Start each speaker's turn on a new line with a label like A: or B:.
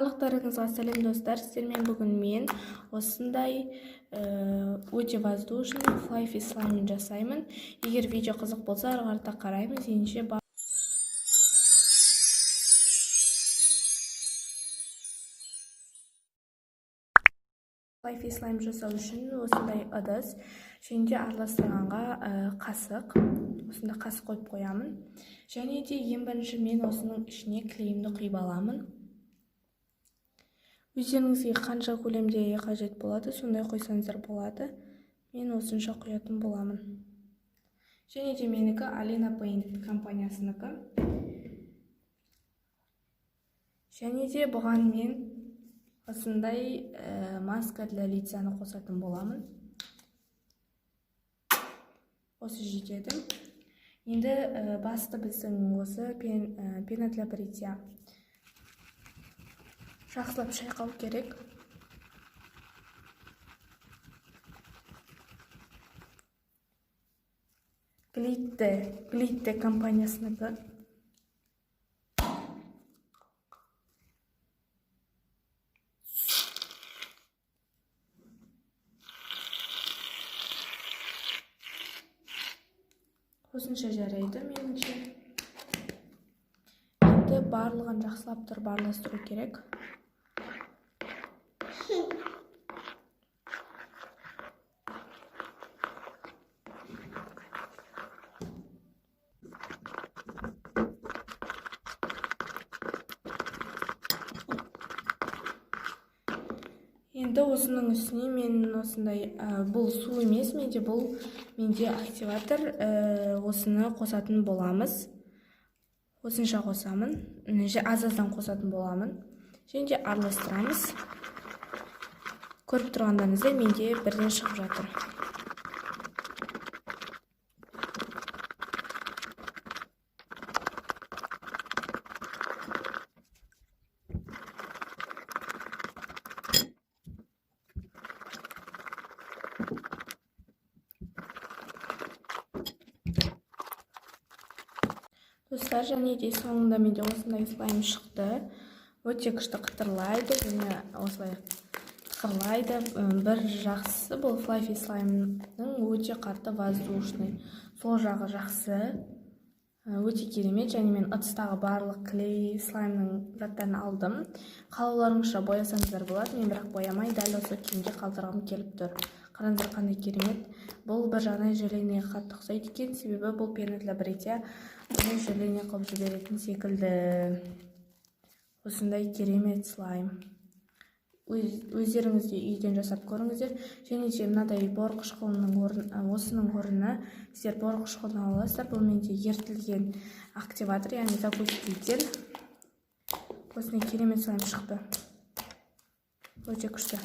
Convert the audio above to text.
A: Барлықтарыңызға сәлем, достар! Сіздермен бүгін мен осындай өте воздушный флаффи слайм жасаймын. Егер видео қызық болса, ары қарата қараймыз. Ендеше, флаффи слайм жасау үшін осындай ыдыс және де араластырғанға қасық, осындай қасық қойып қоямын. Және де ең бірінші мен осының ішіне клейімді құйып аламын. Өздеріңізге қанша көлемде қажет болады, сондай құйсаңыздар болады. Мен осынша құятын боламын. Және де менікі Алина Paint компаниясынікі. Және де бұған мен осындай маска для лица ны қосатын боламын. Осы жетеді. Енді басты біздің осы пена для бритья. Жақсылап шайқау керек. Глитте компаниясынікі. Осынша жарайды меніңше. Енді барлығын жақсылап тұрып араластыру керек. Енді осының үстіне мен осындай, бұл су емес менде, бұл менде активатор, осыны қосатын боламыз. Осынша қосамын, аз аздан қосатын боламын. Және де араластырамыз. Көріп тұрғандарыңыздай, менде бірден шығып жатыр. Достар, және де соңында менде осындай слайм шықты. Өте күшті қытырлайды және осылай тықырлайды. Бір жақсысы, бұл флаффи слаймның өте қатты воздушный, сол жағы жақсы, өте керемет. Және мен ыдыстағы барлық клей, слаймның заттарын алдым. Қалауларыңызша боясаңыздар болады, мен бірақ боямай, дәл осы күйінде қалдырғым келіп тұр. Қараңыздар, қандай керемет! Бұл бір жағынан желейный ға қатты ұқсайды екен, себебі бұл пена для бритья, бұны желейный қылып жіберетін секілді. Осындай керемет слайм. Өздеріңіз де үйден жасап көріңіздер. Және де мынадай бор қышқылының орын, осының орнына сіздер бор қышқылын ала аласыздар. Бұл менде ерітілген активатор, яғни загуститель. Осындай керемет слайм шықты, өте күшті.